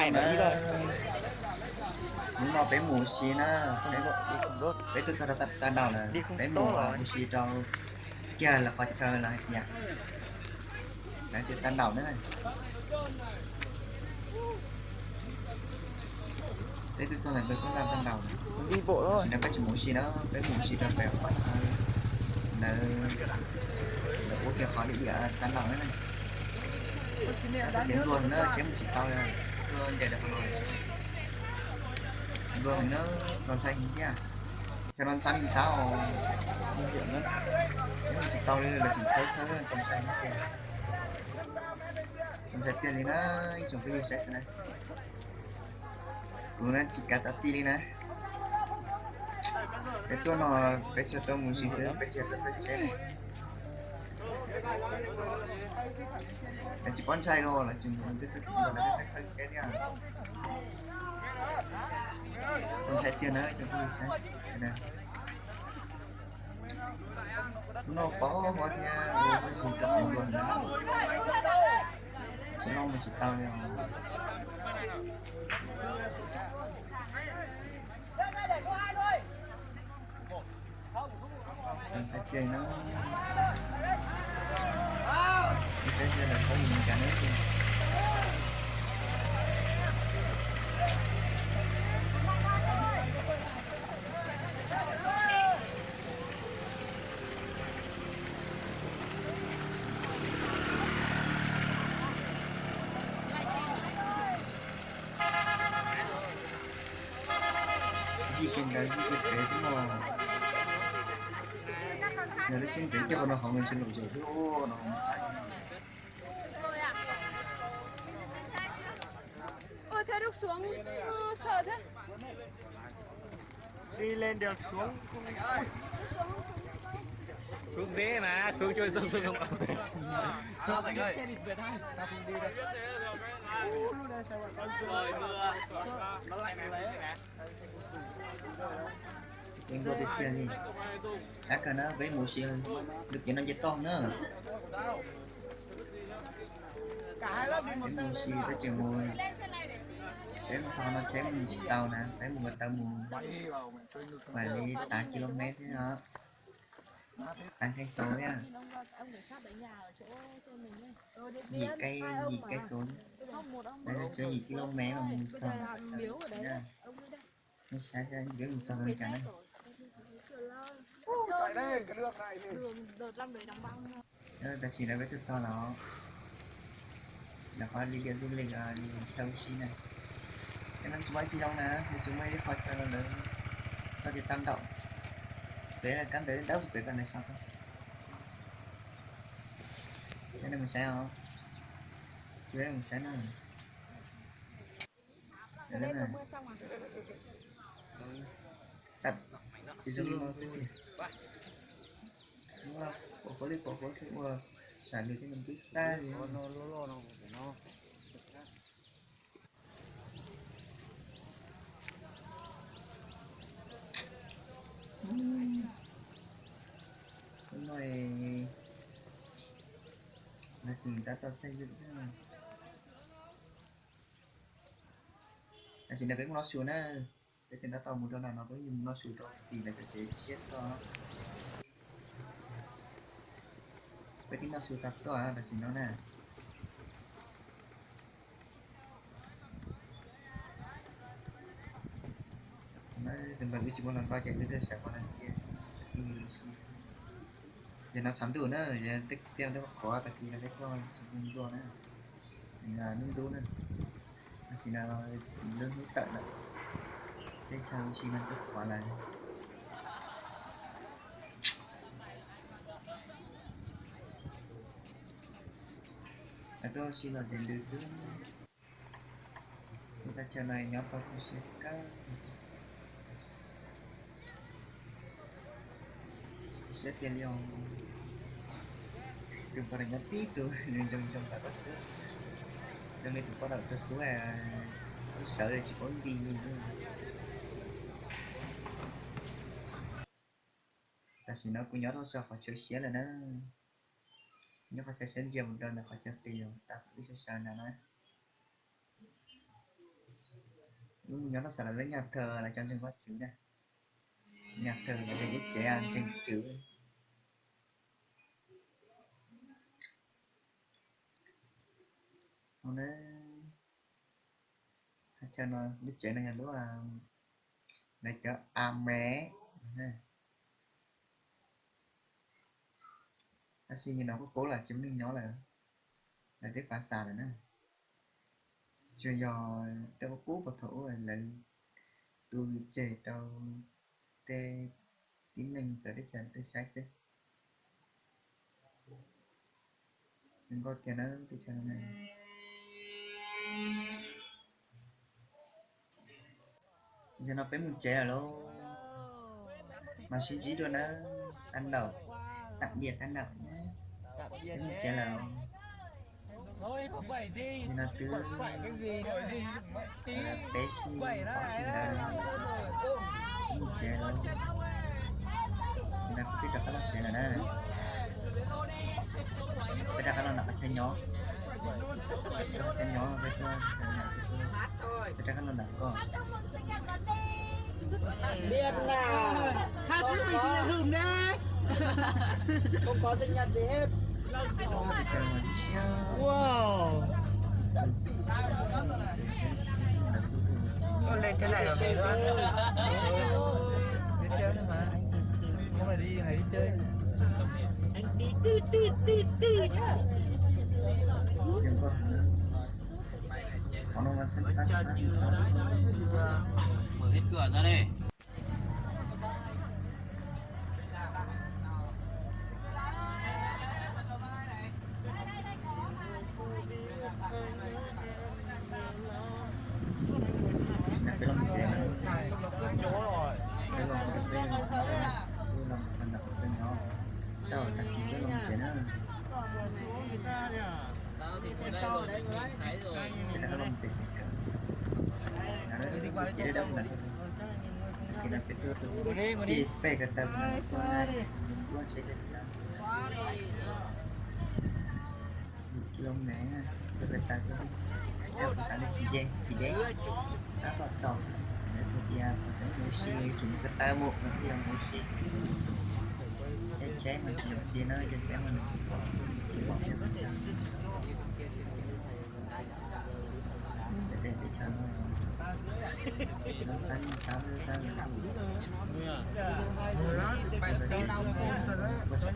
Hnub no peb mus ua si na, peb tuaj txog rau Tag Nraum lawm, peb mus ua si rau kiag lawv qhov chaw lawv hais tias, lawv tias Tag Nraum na. Peb tuaj txog lawm, peb tuaj txog Tag Nraum lawm, tam sim no peb tsis mus ua si na, peb mus ua si rau pem qhov chaw lawv, lawv ua kiag qhov li tias Tag Nraum na. Txoj kev luag na, tsheb mus tsis tau li, luag ncaim lawv qhov no, luag heev na, txaus ntshai heev thiab. Cov no ntxhab li ntxhab os, tsheb mus tsis tau li, lawv tseem thawb thawb, txaus ntshai heev tiag. Txaus ntshai tiag li na, ib tsoom phooj ywg saib xwb na. Kuv na tsis kav txawv ti li na. Peb tuaj no, peb tsuas tuaj mus ua si xwb, peb tsis yog tuaj thawb tsheb. Lawv tsis paub ntshai los lawv tseem mus twb thawb tsheb thiab. Txaus ntshai tiag na cov phooj ywg saib. Hnub no pom huab thiab, tsis tau li os. Txaus ntshai tiag no. Saib tias lawv pab mus li cas na. Zij kiag ntawd zij kiag pem xwb mog. Yog lub tsheb ntxeev kiag qhov no hauv nws tsis lom zem thiab no ntxhab. Ôi, thế lúc xuống, ơ, sợ thế. Đi lên được xuống. Xuống dễ mà, xuống trôi sông, sông không. Sao lại chết đi Việt Nam. Tao không đi đâu. Ú, lũ này sao mà con. Trời mưa, nó lạnh đấy. Ib npuaj tiag tiag li. Sab kawg na, peb mus ua si, lub kev no nce toj na. Peb mus ua si peb tseem mus, peb mus txog no tsheb mus tsis tau na, peb mus ko taw mus mam li tám ki lô mét thiab os, tám cây số thiab. Yim cây, yim cây số, yim ki lô mét mas mus txog na. Nej saib saib peb mus txog li cas na. Tam sim no peb tuaj txog lawm, lawv qhov li tias du lịch, chaw ua si na. Cov no tsis muaj ib tsi zoo na, nws tsuas muaj ib qho chaw no lawv tso tias Tag Nraum. Pem kab ntawd dawb pem koj ntawd saib. Cov no mus saib os, cov no mus saib na. Tsis zoo li no xwb tiag. Pom qhuav li pom qhuav xwb ua sam lwm thiab nws twb tag li. Hnub no lawv tseem tab tom xaij lwm thiab. Tam sim no peb mus noj su na, peb tseem tab tom mus rau nram no, peb yuav mus noj su rau tim lawv cov tsev siab tuaj. Peb twb noj su tag tuaj tam sim no na. Tus npawg wb tsis muaj hluas nkauj ces wb tuaj sawv qhov no ntsia, wb mus ua si xwb. Yog no tshav ntuj na, yog tej tiaj ntuj qhuav tag kis no peb tuaj tsis muaj ntuj na, nws ntub ntub na. Tam sim no lub hnub tawm lawm, tej chaw ua si no twb qhuav lawm. Tuaj ua si los ces ntws xwb. Lub teb chaws no nyob tau tu siab kawg. Tu siab tiag li os. Tus poj niam nyob tib tug zoo zoo tom koj xwb, zoo li tus poj niam tus xub, lub sawv tsis paub nti li. Tam sim no kuv nyob rau saum qhov chaw siab lawm na. Nyob qhov chaw siab ntsia mus rau ntawm qhov chaw pem tas kuv wb sawv sawv ntawd na. Lub nyob rau saum lawv lub nyaj thawj lawv cov ntseeg Vajtswv na. Nyaj thawj lawv lub tsev ntseeg Tswv. Hais chaw no, lub tsev no yog lub, lawv cov Ames. Tab sis nim no qub qub lawm tsis muaj neeg nyob lawm, lawv twb pab xa lawm na. Tsuas yog tej qub qub puag thaum ub lawv tu tseg rau tej tib neeg txawv teb chaws tuaj saib xwb. Zoo nkauj tiag na teb chaws no. Yog no peb mus tsev lawm lauj, mas sib ntsib dua na, tag npaum, tag diam tag npaum na, peb mus tsev lawm. Yog no twb peb sij ob sij ntawd, peb mus tsev lawm. Tam sim no peb twb rov qab los tsev lawm na. Peb rov qab los nram qhov chaw nyob, qhov chaw nyob peb tuaj, peb rov qab los nram koj. Điên à. Happy sinh nhật Hùng đấy. Không có sinh nhật gì hết. Wow. Con lên cái này là về luôn. Đi xe thôi mà. Hôm nay đi, này đi chơi. Anh đi từ từ từ từ nhá. Mở hết cửa ra đây. Peb los tsev na, peb los tsev, peb los tsev na. Tau tag kis peb los tsev na. Peb rov qab los pem tsev kawm. Ces peb tuaj, peb pem ko taw, tuaj tsev, tuaj tsev. Lub neej, peb ko taw, kuv xav li tsis deb, tsis deb, tab tom txaus. Lawv tias kuv xav mus ua si, yuav tsum mus ko taw mus, lawv tias mus ua si. Caij tsheb mas tsis zoo siab na, caij tsheb mas nws tsis pom, tsis pom. Peb teb chaws no, no txhab no txhab, ua tsis